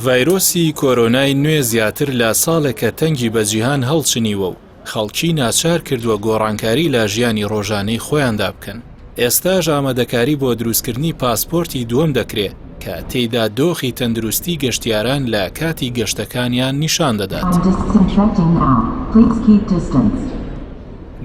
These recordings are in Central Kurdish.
ڤایرۆسی کۆرۆنای نوێ زیاتر لە ساڵێکە تەنگی بە جیهان هەڵچنیوە و خەڵکی ناچار کردووە گۆڕانکاری لە ژیانی ڕۆژانەی خۆیاندا بکەن. ئێستاش ئامادەکاری بۆ دروستکردنی پاسپۆرتی دووەم دەکرێ کە تێیدا دۆخی تەندروستی گەشتیاران لە کاتی گەشتەکانیان نیشان دەدات.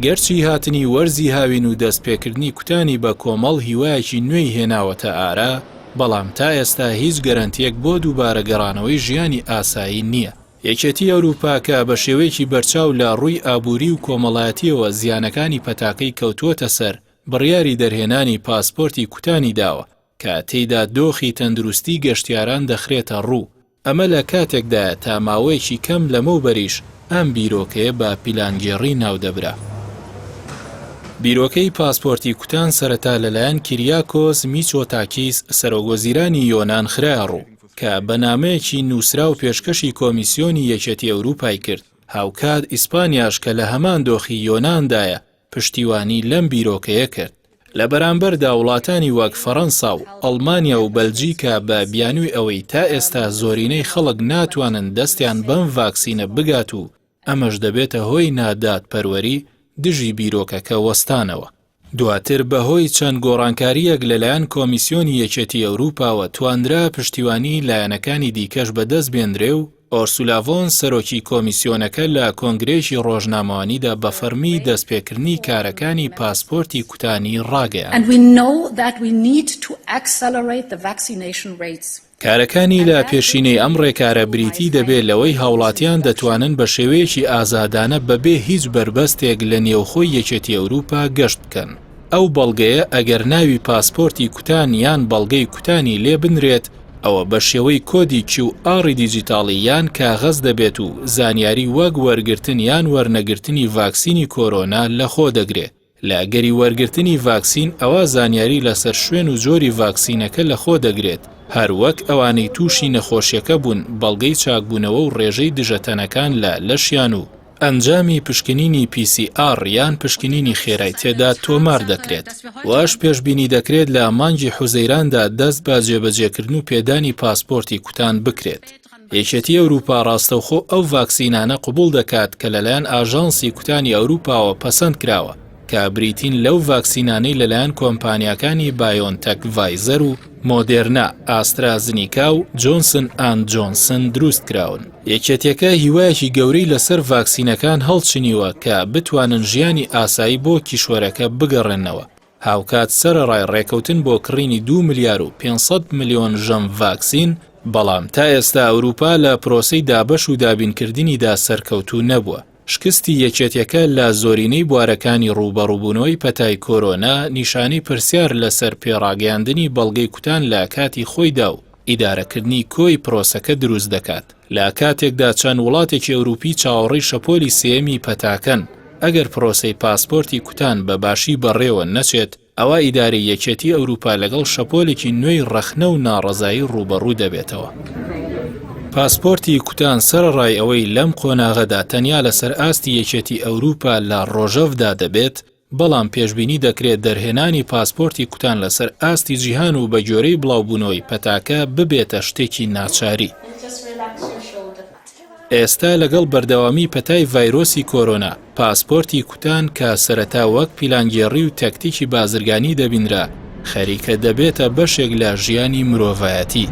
گەرچی هاتنی وەرزی هاوین و دەستپێکردنی کوتانی بە کۆمەڵ هیوایەکی نوێی هێناوەتە ئارا، بەڵام تا ئێستا هیچ گەرەنتییەک بۆ دووبارە گەڕانەوەی ژیانی ئاسایی نییە. یەکێتی ئەوروپا کە بە شێوەیەکی بەرچاو لە ڕووی ئابووری و کۆمەڵایەتییەوە زیانەکانی پەتاکەی کەوتووەتە سەر، بڕیاری دەرهێنانی پاسپۆرتی کوتانی داوە کە تێیدا دۆخی تەندروستی گەشتیاران دەخرێتە ڕوو، ئەمە لە کاتێکدایە تا ماوەیەکی کەم لەمەوبەریش ئەم بیرۆکەیە بە پیلانگێڕی ناودەبرا. بیرۆکەی پاسپۆرتی کوتان سەرەتا لەلایەن کیریاکۆس میچۆتاکیس سەرۆکوەزیرانی یۆنان خرایەڕوو، کە بە نامەیەکی نووسراو پێشکەشی کۆمیسیۆنی یەکێتی ئەوروپای کرد، هاوکات ئیسپانیاش کە لە هەمان دۆخی یۆناندایە پشتیوانی لەم بیرۆکەیە کرد. لە بەرامبەردا وڵاتانی وەک فەڕەنسا و ئەڵمانیا و بەلجیکا بە بیانووی ئەوەی تا ئێستا زۆرینەی خەڵک ناتوانن دەستیان بەم ڤاکسینە بگات و ئەمەش دەبێتە هۆی نادادپەروەری، دژی بیرۆکەکە وەستانەوە. دواتر بەهۆی چەند گۆڕانکارییەک لەلایەن کۆمیسیۆنی یەکێتی ئەوروپاوە توانرا پشتیوانی لایەنەکانی دیکەش بەدەست بێنرێ و ئۆرسولا ڤۆن سەرۆکی کۆمیسیۆنەکە لە کۆنگرەیەکی ڕۆژنامەوانیدا بە فەڕمی دەستپێکردنی کارەکانی پاسپۆرتی کوتانی ڕاگەیاند. کارەکانی لە پێشینەی ئەم ڕێکارە بریتی دەبێت لەوەی هاوڵاتیان دەتوانن بە شێوەیەکی ئازادانە بەبێ هیچ بەربەستێک لە نێوخۆی یەکێتی ئەوروپا گەشت بکەن. ئەو بەڵگەیە ئەگەر ناوی پاسپۆرتی کوتان یان بەڵگەی کوتانی لێ بنرێت ئەوە بە شێوەی کۆدی کیو ئاڕی دیجیتاڵی یان کاغەز دەبێت و زانیاری وەک وەرگرتن یان وەرنەگرتنی ڤاکسینی کۆرۆنا لەخۆ دەگرێ. لە ئەگەری وەرگرتنی ڤاکسین ئەوا زانیاری لەسەر شوێن و جۆری ڤاکسینەکە لەخۆ دەگرێت، هەر وەک ئەوانەی تووشی نەخۆشیەکە بوون بەڵگەی چاکبوونەوە و ڕێژەی دژەتەنەکان لە لەشیان و ئەنجامی پشکنینی پی سی ئاڕ یان پشکنینی خێرای تێدا تۆمار دەکرێت. واش پێشبینی دەکرێت لە مانگی حوزەیراندا دەست بە جێبەجێکردن و پێدانی پاسپۆرتی کوتان بکرێت. یەکێتی ئەوروپا ڕاستەوخۆ ئەو ڤاکسینانە قبوڵ دەکات کە لەلایەن ئاژانسی کوتانی ئەوروپاوە پەسەند کراوە، کە بریتین لەو ڤاکسینانەی لەلایەن کۆمپانیاکانی بایۆنتەک ڤایزەر و مۆدێرنا، ئاسترازنیکا و جۆنسن ئاند جۆنسن دروست کراون. یەکێتیەکە هیوایەکی گەورەی لەسەر ڤاکسینەکان هەڵچنیوە کە بتوانن ژیانی ئاسایی بۆ کیشوەرەکە بگەڕێننەوە، هاوکات سەرەڕای ڕێکەوتن بۆ کڕینی دوو ملیار و 500 ملیۆن ژەم ڤاکسین، بەڵام تا ئێستا ئەوروپا لە پرۆسەی دابەش و دابینکردنیدا سەرکەوتوو نەبووە. شکستی یەکێتیەکە لە زۆرینەی بوارەکانی ڕووبەڕووبوونەوەی پەتای کۆرۆنا نیشانەی پرسیار لەسەر پێڕاگەیاندنی بەڵگەی کوتان لە کاتی خۆیدا و ئیدارەکردنی کۆی پرۆسەکە دروست دەکات لە کاتێکدا چەند وڵاتێکی ئەوروپی چاوەڕێی شەپۆلی سێیەمی پەتاکەن ئەگەر پرۆسەی پاسپۆرتی کوتان بە باشی بەڕێوە نەچێت ئەوا ئیدارەی یەکێتی ئەوروپا لەگەڵ شەپۆلێکی نوێی ڕەخنە و ناڕەزایی ڕووبەڕوو دەبێتەوە. پاسپۆرتی کوتان سەرەڕای ئەوەی لەم قۆناغەدا تەنیا لەسەر ئاستی یەکێتی ئەوروپا لە ڕۆژەڤدا دەبێت، بەڵام پێشبینی دەکرێت دەرهێنانی پاسپۆرتی کوتان لەسەر ئاستی جیهان و بەگوێرەی بڵاوبوونەوەی پەتاکە ببێتە شتێکی ناچاری. ئێستا لەگەڵ بەردەوامی پەتای ڤایرۆسی کۆرۆنا، پاسپۆرتی کوتان کە سەرەتا وەک پیلانگێڕی و تەکتیکی بازرگانی دەبینرا، خەریکە دەبێتە بەشێک لە ژیانی مرۆڤایەتی.